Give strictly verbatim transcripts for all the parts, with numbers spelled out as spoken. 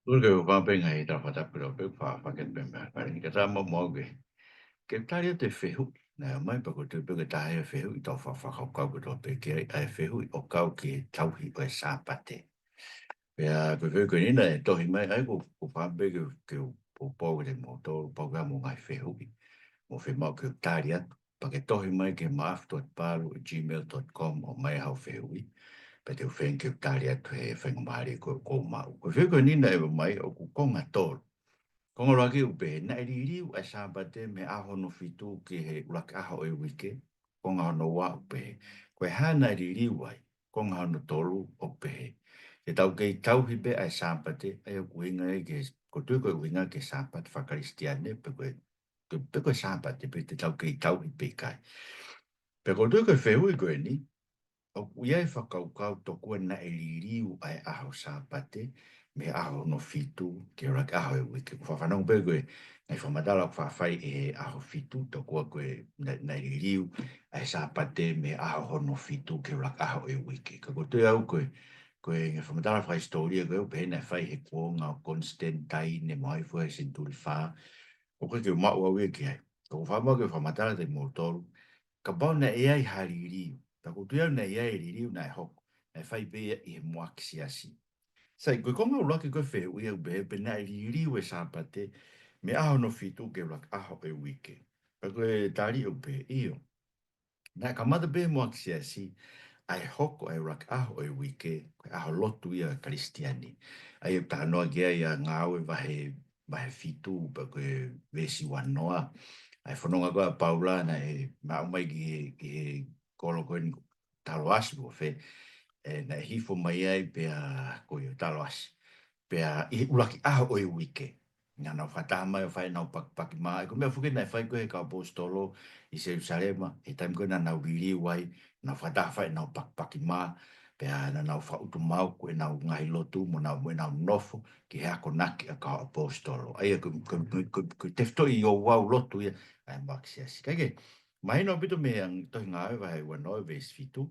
Ulu ke u fakapenga he tau fakatapu ke tau pē, fa-, fakatapu pē mea. Pea ni ka tā mau mau ke. Ke tali atu e fehuʻi. Naʻe ʻomai pea ko e tui pē ke taha e fehuʻi tau fa-, fakakaukau ke tau pē ke ai, ʻa e fehuʻi ʻo kau ki he tauhi ʻo e Sāpate. Pea ko e fehuʻi ko eni naʻe tohi mai ai ko, ko fakapenga ke, ke u, u pau ke te mo tō, pau ke mo ngaahi fehuʻi. Mo fiemaʻu ke u tali atu. Pea ke tohi mai ki he maaf dot palu at gmail dot com ʻo ʻomai haʻo fehuʻi. Pea te u feinga ke u tali atu he faingamālie ko, ko maʻu. Ko e fehuʻi ko eni naʻe ʻomai ʻoku konga tolu. Konga ʻuluaki ʻoku pehē, naʻe liliu ʻa e Sāpate mei he ʻaho hono fitu ki he ʻuluaki ʻaho ʻo e uike. Konga hono ua ʻoku pehē, ko e hā naʻe liliu ai. Konga hono tolu ʻoku pehē, te tau kei tauhi pē ʻa e Sāpate, ʻa ia ʻoku ʻuhinga ai ki he, ko e tui ko e ʻuhinga ki he Sāpate faka-Kalisitiane, pe ko e, pe, pe ko e Sāpate, pe te tau kei tauhi pe ʻikai. Pea ko e tui ko e fehuʻi ko eni, ʻoku ʻi ai e fakakaukau tokua naʻe liliu ʻa e ʻaho Sāpate, mei he ʻaho hono fitu ki he ʻuluaki ʻaho e uike. Ko e fakafanongo pē ko e ngaahi fakamatala ʻoku faʻa fai ʻi he ʻaho fitu, tokua ko e naʻe, naʻe liliu ʻa e Sāpate mei he ʻaho hono fitu ki he ʻuluaki ʻaho e uike. Ka ko e tui au ko e, ko e ngaahi fakamatala fakahisitōlia ko ē ʻoku pehē naʻe fai he kuonga ʻo Konisitanitina mo e hā fua he senituli fā. ʻOku ʻikai ke u maʻu au ia ki ai. Ka ʻoku ou faʻa maʻu ke fakamatala atu kiate kimoutolu. Kapau naʻe ʻi ai ha liliu. Pea ʻoku ou tui au naʻe ʻi ai e liliu naʻe hoko. Naʻe fai pē ia ʻi he muʻaki siasi. Sai, ko e konga ʻuluaki ko e fehuʻi ʻoku pehē pe naʻe liliu e Sāpate mei he ʻaho hono fitu ki he ʻuluaki ʻaho e uike. Pea ko e tali ʻoku pehē ʻio. Naʻe kamata pē muʻaki siasi ʻa e hoko ʻa e ʻuluaki ʻaho e uike, ko e ʻaho lotu ia ʻa e Kalisitiane. ʻA ia ʻoku talanoa ki ai ʻa Ngāue vahe, vahe fitu, pea ko e veesi uanoa. ʻA e fononga ko ē ʻa Paula naʻe maʻu mai ki he, ki he kolo ko eni Taloasi ʻo fē, ē, naʻe hifo mai ai pea ko ia Taloasi. Pea ʻi he ʻuluaki ʻaho ʻo e uike. Naʻa nau fakataha mai ʻo fai ʻenau pakipaki mā. ʻA ia ko e meʻa foki naʻe fai ko ē he kau ʻaposetolo ʻi Selusalema, he taimi ko ē naʻa nau liliu ai, nau fakataha fai ʻenau pakipaki mā. Pea naʻa nau faʻutu maʻu ko ʻenau ngaahi lotu mo nau, mo ʻenau nofo ki he akonaki ʻa e kau ʻaposetolo. ʻA ia ko, ko, ko, ko, ko e tefitoʻi ouau lotu ia ʻa e muʻaki siasi. Kae kehe, mahino ʻaupito mei he tohi Ngāue vahe uanoa veesi fitu,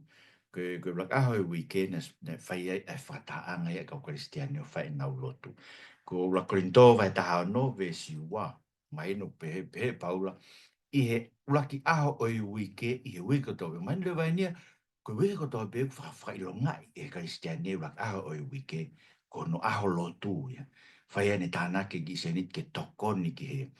ko e, ko e ʻuluaki ʻaho e uike naʻe, naʻe fai ai ʻa e fakatahaʻanga ia ʻa e kau Kalisitiane ʻo fai ʻenau lotu. Ko ʻuluaki Kolinitō vahe taha ono veesi ua, mahino pehē, pehē ʻe Paula, ʻi he ʻuluaki ʻaho ʻo e uike, ʻi he uike kotoa pē. Mahino leva eni ia, ko e uike kotoa pē ʻoku fa-, fakaʻilongaʻi ʻe he Kalisitiane ʻuluaki ʻaho ʻo e uike, ko hono ʻaho lotu ia. Fai ai ʻene tānaki ki he sēniti ke tokoni ki he,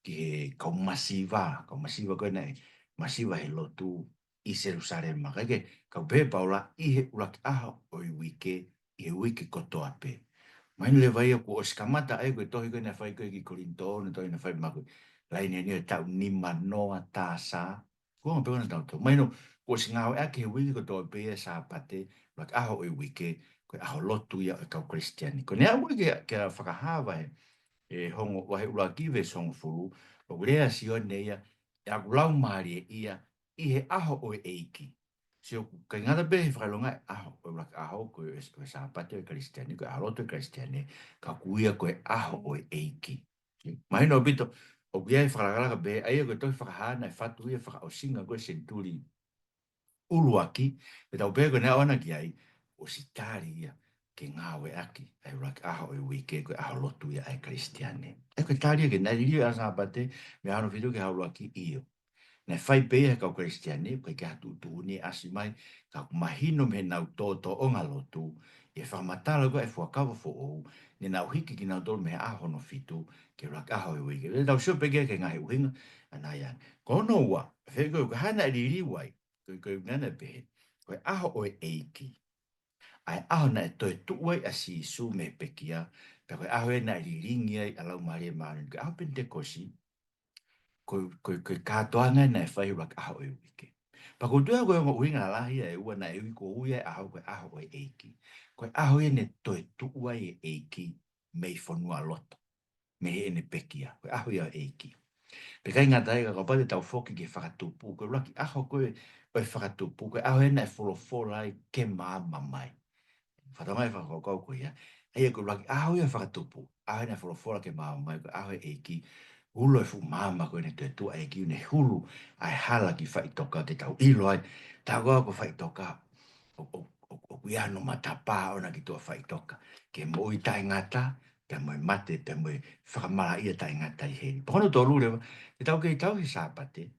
ki he kau masiva, kau masiva ko ē naʻe masiva he lotu ʻi Selusalema. Kae kehe, ka ʻoku pehē ʻe Paula ʻi he ʻuluaki ʻaho ʻo e uike, ʻi he uike kotoa pē. Mahino leva ia kuo ʻosi kamata ai ko e tohi ko ē naʻe fai ko ē ki Kolinitō, naʻe tohi naʻe fai maku. Laine ni ʻo e taʻu nimanoa tā sā, kuo ngā pē ʻo na tau tau. Mahino, kuo ʻosi ngāueʻaki he uike kotoa pē ʻa e Sāpate, ʻuluaki ʻaho ʻo e uike, ko e ʻaho lotu ia ʻo e kau Kalisitiane. Ko ʻene aʻu ko ē ki he, ki he Fakahā vahe, ē, hongo, vahe ʻuluaki veesi hongofulu, ʻoku lea ʻa Sione ia, ʻe ʻaku laumālie ia, ʻi he ʻaho ʻo e ʻEiki. Sio, ʻoku ʻikai ngata pē he fakaʻilonga e ʻaho, ʻo e ʻuluaki ʻaho, ko e, ko e Sāpate ʻo e Kalisitiane, ko e ʻaho lotu ʻo e Kalisitiane, ka ʻoku ui ia ko e ʻaho ʻo e ʻEiki. Mahino ʻaupito, ʻoku ʻi ai e fakalakalaka pē, ʻa ia ko e tohi Fakahā naʻe fatu ia fakaʻosinga ko ē senituli ʻuluaki, pea tau pehē ko e naʻe ʻoange ki ai, ʻosi tali ia ke ngāueʻaki ʻa e ʻuluaki ʻaho ʻo e uike ko e ʻaho lotu ia ʻa e Kalisitiane. ʻA ia ko e tali ia ke naʻe liliu ʻa e Sāpate mei he ʻaho hono fitu ki he ʻaho ʻuluaki, ʻio. Naʻe fai pē ia ʻe he kau Kalisitiane, ʻoku ʻikai ke ʻi ai ha tuʻutuʻuni ʻasi mai, ka ʻoku mahino mei heʻenau tōtōʻonga lotu, ʻi he fakamatala ko ē ʻa e Fuakava Foʻou, ne nau hiki kinautolu mei he ʻaho hono fitu ki he ʻuluaki ʻaho ʻo e uike. Pea tau sio pē ki he ngaahi ʻuhinga ʻa ʻena ia. Ko hono ua, fehuʻi ko e hā naʻe liliu ai, ko e, ko e ʻuhinga naʻe pehē, ko e ʻaho ʻo e ʻEiki. ʻA e ʻaho naʻe toetuʻu ai ʻa Sīsū mei he pekia, pea ko e ʻaho ia naʻe lilingi ai ʻa e Laumālie Māʻoniʻoni, ko e ʻaho Penitekosi, ko, ko, ko e kātoanga naʻe fai ʻuluaki ʻaho ʻo e uike. Pea ʻoku ou tui au ko e ongo ʻuhinga lahi ia ʻe ua naʻe ui ko ē ʻa e ʻaho ko e ʻaho ʻo e ʻEiki. Ko e ʻaho ia naʻe toetuʻu ai e ʻEiki mei fonualoto, mei heʻene pekia. Ko e ʻaho ia ʻo e ʻEiki. Pea ʻikai ngata ai ka kapau te tau foki ki he fakatupu, ko e ʻuluaki ʻaho ko ē ʻo e fakatupu, ko e ʻaho ia naʻe folofola ai ke maama mai. Fakatokangaʻi e fakakaukau ko ia. ʻA ia ko e ʻuluaki ʻaho ia fakatupu, ʻaho ia naʻe folofola ke maama mai, ko e ʻaho e ʻEiki, ulo e fuʻu maama ko ē naʻe toetuʻu ai e ʻEiki, ne hulu ʻa e hala ki faʻitoka ke tau ʻilo ai. Tau ko ē ko faʻitoka, ʻo, ʻo, ʻo, ʻoku ʻi ai hono matapā ʻoʻona ki tuʻa faʻitoka. Ke moʻui taʻengata, pea mo e mate, pea mo e fakamalaʻia taʻengata ʻi heli. Pea ko hono tolu leva, ke tau kei tauhi e Sāpate.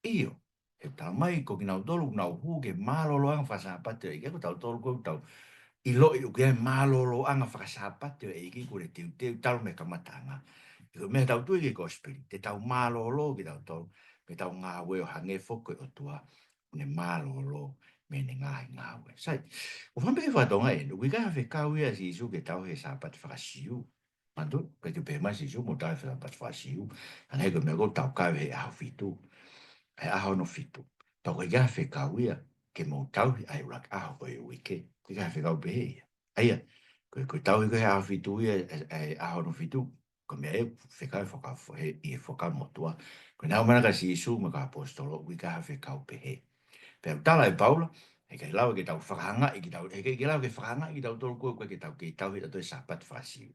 ʻIo, he talamai ko kinautolu ʻoku nau hū ki he mālōlōʻanga faka-Sāpate ʻo e ʻEiki, ko tautolu ko ē ʻoku tau ʻiloʻi ʻoku ʻi ai e mālōlōʻanga faka-Sāpate ʻo e ʻEiki kuo ne teuteu talu mei he kamataʻanga. Ko e meʻa ʻoku tau tui ki he kosipeli, te tau mālōlō kitautolu, pea tau ngāue ʻo hangē foki ko e ʻOtua, ʻoku ne mālōlō mei heʻene ngaahi ngāue. Sai, ʻoku ou fakaʻamu pē ke fakatokangaʻi eni, ʻoku ʻikai ha fekau ia ʻa Sīsū ke tauhi e Sāpate faka-Siu. Manatuʻi, ʻikai ke pehē mai ʻe Sīsū mou tauhi e Sāpate faka-Siu. Hangē ko e meʻa ko ē ʻoku tau kau he ʻaho fitu. He ʻaho hono fitu. Pea ʻoku ʻikai ha fekau ia ke mou tauhi ʻa e ʻuluaki ʻaho ʻo e uike. ʻIkai ha fekau pehē ia. ʻA ia, ko e, ko e tauhi ko ē he ʻaho fitu ia, e, e ʻaho hono fitu. Ko e meʻa ē fekau faka-, he, ʻi he Fuakava Motuʻa. Ko e naʻe ʻomai ʻa Sīsū mo e kau ʻaposetolo, ʻoku ʻikai ha fekau pehē. Pea ʻoku tala ʻe Paula, heʻikai lava ke tau fakaangaʻi kitautolu, heʻikai ke lava ke fakaangaʻi kitautolu ko ē, ko ē ke tau kei tauhi ʻa e Sāpate faka-Siu.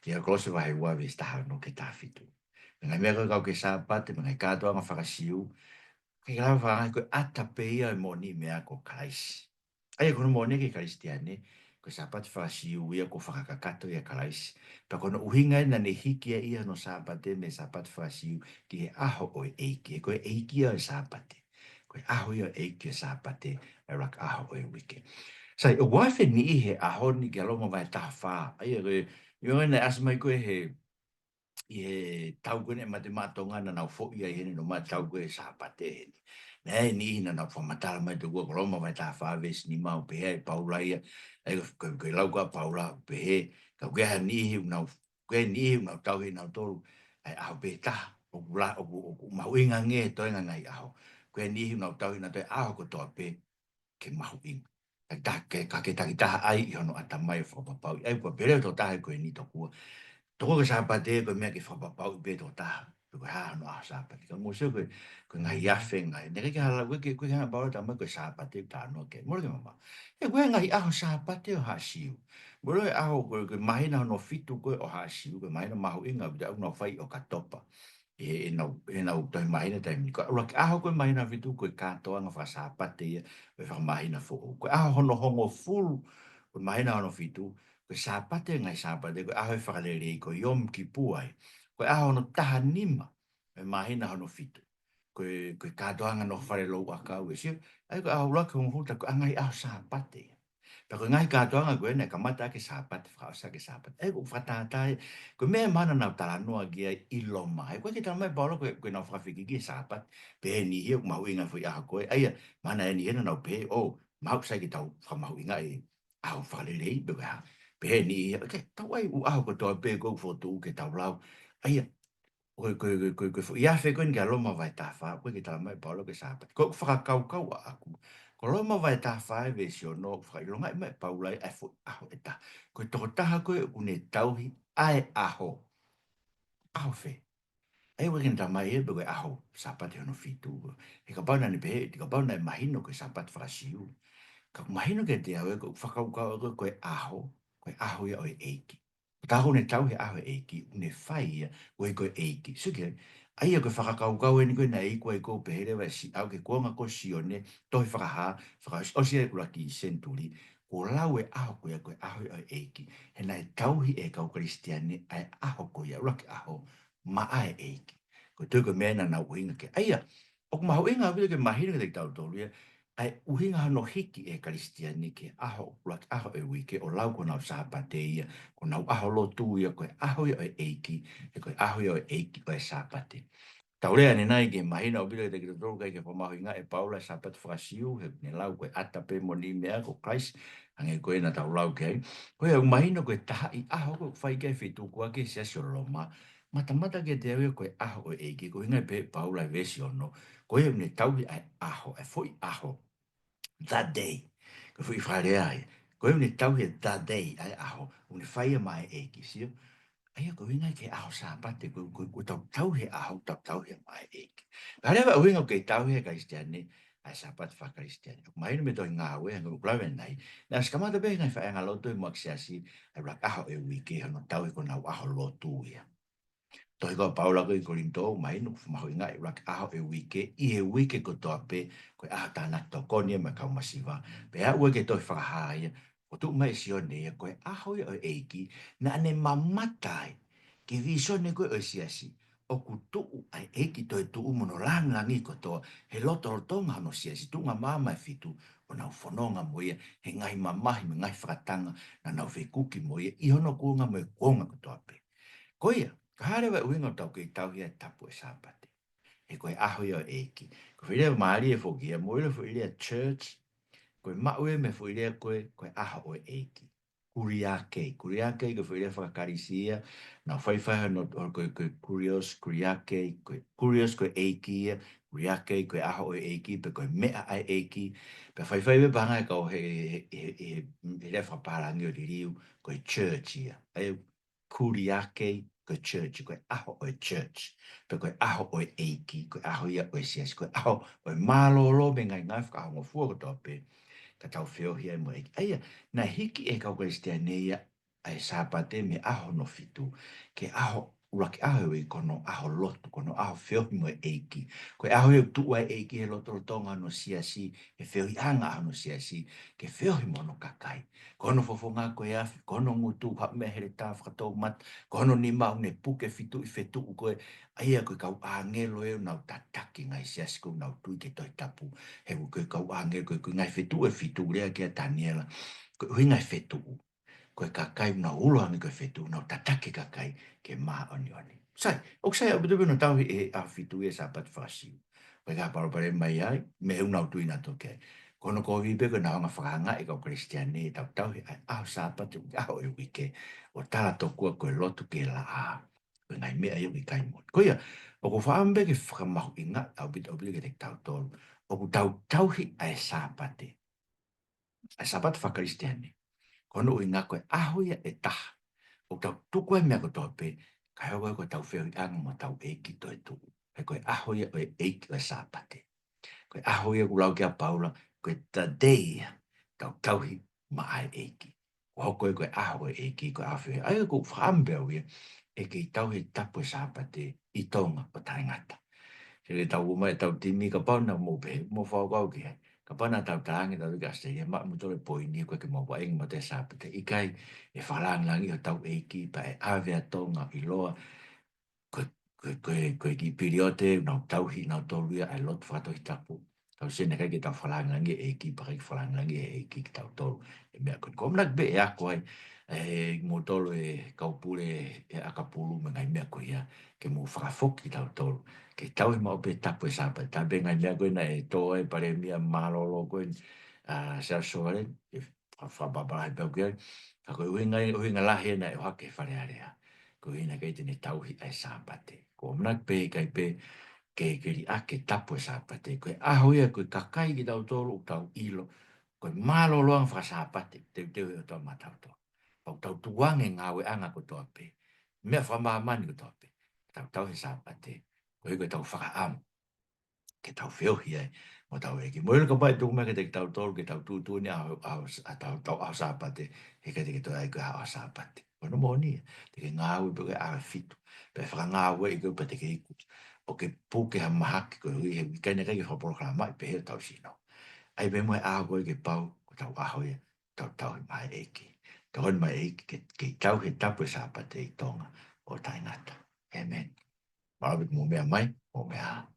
ʻI he Kolose vahe ua veesi taha ono ki he taha fitu. Mo e ngaahi meʻa ko ē kau ki he Sāpate, mo e ngaahi kātoanga faka-Siu, ʻikai ke lava fakaangaʻi, ko e ʻata pē ia ʻo e moʻoniʻi meʻa ko Kalaisi. ʻA ia ko hono moʻoni ki he Kalisitiane, ko e Sāpate faka-Siu ia kuo fakakakato ʻia Kalaisi. Pea ko hono ʻuhinga ē naʻa ne hiki ai ia hono Sāpate mei he Sāpate faka-Siu ki he ʻaho ʻo e ʻEiki. Ko e ʻEiki ia ʻo e Sāpate. Ko e ʻaho ia ʻo e ʻEiki ʻo e Sāpate, ʻa e ʻuluaki ʻaho ʻo e uike. Sai, ʻoku afe niʻihi he ʻaho ni ki he Loma vahe taha fā. ʻA ia ko e, ʻio naʻe ʻasi mai ko ē he ʻi he tau ko eni ʻa e Mate Maʻa Tonga naʻa nau foʻi ai heni ʻo ʻomai e tau ko ē Sāpate heni. Naʻe ʻi ai e niʻihi naʻa nau fakamatala mai tokua ko Loma vahe taha fā veesi nima ʻoku pehē ai ʻe Paula ia. ʻA ia ko, ko, ko e lau ko ē ʻa Paula ʻoku pehē, ka ʻoku ʻi ai ha niʻihi ʻoku nau, ʻoku ʻi ai e niʻihi ʻoku nau tauhi ʻenautolu ʻa e ʻaho pē taha. ʻOku la-, ʻoku, ʻoku mahuʻinga ange he toenga e ngaahi ʻaho. ʻOku ʻi ai e niʻihi ʻoku nau tauhi ʻenautolu e ʻaho kotoa pē ke mahuʻinga. Ka ta-, ke, ka ke takitaha ʻai ʻi hono ʻatamai ʻo fakapapauʻi. ʻA ia, pea pehē ʻe he tokotaha ko eni tokua, tokua ko e Sāpate ko e meʻa ke fakapapauʻi pē ʻe he tokotaha pe ko e hā hono ʻaho Sāpate. Ka mou sio ko e, ko e ngaahi afe ngaahi. Naʻe ʻikai ke hala, ʻikai ke, ʻikai ke hanga ʻe Paula ʻo talamai ko e Sāpate ʻoku talanoa ki ai. Mole ke mamaʻo. ʻE, ko e ngaahi ʻaho Sāpate ʻo Haʻa Siu. Mole e ʻaho ko e, ko e māhina hono fitu ko ē ʻo Haʻa Siu, ko e māhina mahuʻinga ʻoku ʻikai ke nau fai ʻi ʻOkatopa. ʻI he, ʻenau, ʻenau tohi māhina taimi ni. Ko e ʻuluaki ʻaho ko ē māhina fitu, ko e kātoanga faka-Sāpate ia ʻo e fakamāhina foʻou. Ko e ʻaho hono hongofulu, ko e māhina hono fitu, ko e Sāpate, ngaahi Sāpate, ko e ʻaho e fakalelei, ko e Yom Kippur ia. Ko e ʻaho hono taha nima, ʻo e māhina hono fitu. Ko e, ko e kātoanga ʻo e fale louʻakau, ʻe sio, ʻa ia ko e ʻaho ʻuluaki hongofulu, tā ko e ngaahi ʻaho Sāpate ia. Pea ko e ngaahi kātoanga ko ē naʻe kamata ʻaki e Sāpate, fakaʻosi ʻaki e Sāpate. ʻE, ʻoku fakatātā ē, ko e meʻa ia naʻa nau talanoa ki ai ʻi Loma. ʻE, ʻoku ʻikai ke talamai ʻe Paula ko e, ko ʻenau fakafekiki e Sāpate. Pehē ʻe niʻihi ia ʻoku mahuʻinga e foʻi ʻaho ko ē. ʻA ia, mahalo ʻe niʻihi ia naʻa nau pehē, ʻo, mahalo sai ke tau fakamamahiʻi e ʻaho fakalelei, pe ko e hā. Pehē ʻe niʻihi ia, ke tau ʻai e ʻū ʻaho kotoa pē ʻoku fokotuʻu ke tau lau. ʻA ia, ko e, ko e, ko e, ko e, ko e foʻi afe ko eni ki he Loma vahe taha fā, ʻoku ʻikai ke talamai ʻe Paula ko e Sāpate. Ko ʻeku fakakaukau ʻaʻaku, ko Loma vahe taha fā veesi ono, ʻoku fakaʻilongaʻi mai ʻe Paula ʻa e foʻi ʻaho ʻe taha. Ko e tokotaha ko ē ʻoku ne tauhi ʻa e ʻaho. ʻAho fē? ʻA ia ʻoku ʻikai ke ne talamai ia pe ko e ʻaho Sāpate hono fitu. He kapau naʻa ne pehē, he kapau naʻe mahino ko e Sāpate faka-Siu. Ka ʻoku mahino kiate au ē, ko ʻeku fakakaukau ʻaʻaku ko e ʻaho, ko e ʻaho ia ʻo e ʻEiki. Ko e tokotaha ʻoku ne tauhi e ʻaho ʻo e ʻEiki, ʻoku ne fai ia, ʻoku ʻi ai ko e ʻEiki. Sio ki ai, ʻa ia ko e fakakaukau eni ko ē naʻe iku ai ko ē pehē leva ʻe Siʻau ki he kuonga ko ʻo Sione, tohi Fakahā, fakaʻosiʻosi e ʻuluaki senituli, kuo lau e ʻaho ko ia ko e ʻaho ia ʻo e ʻEiki. He naʻe tauhi ʻe he kau Kalisitiane ʻa e ʻaho ko ia, ʻuluaki ʻaho, maʻa e ʻEiki. Ko e tui ko e meʻa ia naʻa nau ʻuhinga ki ai. ʻA ia, ʻoku mahuʻinga ʻaupito ke mahino kiate kitautolu ia, ʻa e ʻuhinga hono hiki ʻe he Kalisitiane ki he ʻaho, ʻuluaki ʻaho ʻo e uike ʻo lau ko honau Sāpate ia, ko honau ʻaho lotu ia, ko e ʻaho ia ʻo e ʻEiki, he ko e ʻaho ia ʻo e ʻEiki ko e Sāpate. Tau lea ʻanenai ke mahino ʻaupito kiate kitautolu ʻikai ke fakamahuʻingaʻi ʻe Paula e Sāpate faka-Siu, he ʻoku ne lau ko e ʻata pē moʻoniʻi meʻa ko Kalaisi, hangē ko ē naʻa tau lau ki ai. Ko ia ʻoku mahino ko e taha ʻi he ʻaho ko ē ʻoku fai ki ai e fetukuaki e siasi ʻo Loma, matamata kiate au ia ko e ʻaho ʻo e ʻEiki, ko e ʻuhinga ia pē ʻa Paula ʻi he veesi ono, ko ia ʻoku ne tauhi ʻa e ʻaho, ʻa e foʻi ʻaho. The day. Ko e foʻi fakalea ia. Ko ia ʻoku ne tauhi e the day, ʻa e ʻaho, ʻoku ne fai ia maʻa e ʻEiki, sio? ʻA ia ko e ʻuhinga ia ki he ʻaho Sāpate, ko, ko, ko ʻetau tauhi e ʻaho, tau tauhi ia maʻa e ʻEiki. Ka leva ʻuhinga ʻoku kei tauhi ʻe he Kalisitiane ʻa e Sāpate faka-Kalisitiane. ʻOku mahino mei he tohi Ngāue, hangē ko ʻeku lave ʻanenai. Naʻe ʻosi kamata pē ʻe he ngaahi faʻahinga lotu ʻi he muʻa ʻa e siasi, ʻa e ʻuluaki ʻaho ʻo e uike, hono tauhi ko honau ʻaho lotu ia. Tohi ko ē ʻa Paula ko ē ki Kolinitō, mahino ʻoku mahuʻinga e ʻuluaki ʻaho ʻo e uike, ʻi he uike kotoa pē, ko e ʻaho tānaki tokoni ia mo e kau masiva. Pea aʻu ki he tohi Fakahā ia, ʻOku tuʻu mai ʻe Sione ia ko e ʻaho ia ʻo e ʻEiki, naʻa ne mamata ai ki he vīsone ko ē ʻo e siasi, ʻoku tuʻu ʻa e ʻEiki toetuʻu mo hono lāngilangi kotoa he lotolotonga hono siasi, tuʻunga maama ʻe fitu, ʻo nau fononga mo ia he ngaahi mamahi mo e ngaahi fakatanga naʻa nau fekuki mo ia ʻi hono kuonga mo e kuonga kotoa pē. Ko ia, ko e hā leva e ʻuhinga ʻoku tau kei tauhi ai e tapu ʻo e Sāpate? He ko e ʻaho ia ʻo e ʻEiki. Ko e foʻi lea mālie foki ia, mo e foʻi lea church, ko e maʻu ia mei he foʻi lea ko e, ko e ʻaho ʻo e ʻEiki. Kuriake, kuriake ko e foʻi lea faka-Kalisi ia, naʻa faifai hono, ko e, ko e kurios, kuriake, ko e kurios ko e ʻEiki ia, kuriake ko e ʻaho ʻo e ʻEiki, pe ko e meʻa ʻa e ʻEiki, pea faifai pē panga e kau he, he, he, he, he lea fakapālangi ʻo liliu, ko e church ia. ʻA ia, kuriake ko e church, ko e ʻaho ʻo e church, pe ko e ʻaho ʻo e ʻEiki, ko e ʻaho ia ʻo e siasi, ko e ʻaho ʻo e mālōlō mo e ngaahi ngāue fakahongofua kotoa pē, ka tau feohi ai mo e ʻEiki. ʻA ia, naʻe hiki ʻe he kau Kalisitiane ia ʻa e Sāpate mei he ʻaho hono fitu ki he ʻaho ʻuluaki ʻaho ʻo e uike, ko hono ʻaho lotu, ko hono ʻaho feohi mo e ʻEiki. Ko e ʻaho ia ʻoku tuʻu ai e ʻEiki he lotolotonga hono siasi, he feohiʻanga hono siasi, ke feohi mo hono kakai. Ko hono fofonga ko e afi, ko hono ngutu, ha meʻa heletā fakatoumata, ko hono nima ʻoku ne puke fituʻi fetuʻu ko ē, ʻa ia ko e kau ʻāngelo ē ʻoku nau tataki e ngaahi siasi ʻoku nau tui ki he Tohi Tapu. He ko e kau ʻāngelo ko e, ko e ngaahi fetuʻu ʻe fitu lea kia Taniela, ko e ʻuhinga e fetuʻu, ko e kakai ʻoku nau ulo ange ko e fetuʻu, nau tataki e kakai ke māʻoniʻoni. Sai, ʻoku sai ʻaupito pē hono tauhi ʻe he ʻaho fitu ia e Sāpate faka-Siu. Ko e ka palopalema ia ai, meʻa ʻoku nau tui nautolu ki ai. Ko hono kovi pē ko ʻenau hanga ʻo fakaangaʻi e kau Kalisitiane ʻetau tauhi ʻa e ʻaho Sāpate ʻi he ʻaho ʻo e uike, ʻo tala tokua ko e lotu ki he laʻā, ko e ngaahi meʻa ia ʻoku ʻikai moʻoni. Ko ia, ʻoku ou fakaʻamu pē ke fakamahuʻingaʻi ʻaupito, ʻaupito kiate kitautolu ʻoku tau tauhi ʻa e Sāpate, ʻa e Sāpate faka-Kalisitiane. Ko hono ʻuhinga ko e ʻaho ia ʻe taha ʻoku tau tuku ai e meʻa kotoa pē, kae hoko ko ʻetau feohiʻanga mo hotau ʻEiki toetuʻu. He ko e ʻaho ia ʻo e ʻEiki ʻo e Sāpate. Ko e ʻaho ia ʻoku lau ki ai ʻa Paula, ko e the day ia ʻoku tau tauhi maʻa e ʻEiki. Ko e hoko ia ko e ʻaho ʻo e ʻEiki, ko e ʻaho feohi. ʻA ia ʻoku ou fakaʻamu pē au ia ʻe kei tauhi e tapu ʻo e Sāpate ʻi Tonga ʻo taʻengata. He ʻoku tau ō mai ʻetau timi, kapau naʻa mou pehē, mou fakakaukau ki ai, kapau naʻa tau talaange ʻe tautolu ki ʻAositelēlia, maʻu moutolu e poini, ʻoku ʻikai ke mou vaʻinga mautolu he Sāpate. ʻIkai, ʻe fakalāngilangiʻi hotau ʻEiki, pea ʻe ʻave ʻa Tonga ʻo ʻiloa ko e, ko e, ko e, ko e kiʻi piliote ʻoku nau tauhi ʻe nautolu ia ʻa e lotu fakatohitapu. Tau sio naʻe ʻikai ke tau fakalāngilangiʻi e ʻEiki, pea ʻikai ke fakalāngilangiʻi e ʻEiki kitautolu he meʻa ko eni. Ko hono ʻuhinga pē ʻe ako ai ʻe moutolu e kau pule ʻi he ʻakapulu mo e ngaahi meʻa ko ia, ke mou fakafoki kitautolu ke tauhi maʻu pē e tapu ʻo e Sāpate. Tapu pē ngaahi meʻa ko ē naʻe tō ai e palēmia mālōlō ko ē, ʻa, Siaosi Sovaleni, ʻe fa-, fakapapālangi pē au ki ai. Ka ko e ʻuhinga, ʻuhinga lahi ē naʻe ʻohake he Fale Alea, ko e ʻuhinga ʻikai te ne tauhi ʻa e Sāpate. Ko hono ʻuhinga pē ʻikai pē ke, ke liʻaki e tapu ʻo e Sāpate. Ko e ʻaho ia ko e kakai kitautolu ʻoku tau ʻilo ko e mālōlōʻanga faka-Sāpate, teuteu he ʻOtua maʻatautolu. Pea ʻoku tau tukuange e ngāueʻanga kotoa pē, meʻa fakamāmani kotoa pē, tau tauhi e Sāpate koeʻuhi ko ʻetau fakaʻamu ke tau feohi ai mo hotau ʻEiki. Mou ʻilo, kapau ʻe tuku mai kiate kitautolu ke tau tuʻutuʻuni ʻa e ʻaho, ʻaho, ʻa hotau, hotau ʻaho Sāpate, he ʻikai te ke toe ʻai ko e ʻaho Sāpate. Ko hono moʻoni ia, te ke ngāue pē ko e ʻaho ʻe fitu, pea fakangāueʻi koe pea te ke iku, ʻo ke puke ha mahaki koeʻuhi he ʻikai, naʻe ʻikai ke fakapolokalamaʻi pehē hotau sino. ʻAi pē mo e ʻaho ko ē ke pau ko hotau ʻaho ia, tau tauhi maʻa e ʻEiki. Tokoni mai ʻEiki ke, ke tauhi e tapu ʻo e Sāpate ʻi Tonga ʻo taʻengata. ʻĒmeni. Mālō ʻaupito, mou meʻa mai, mou meʻa ā.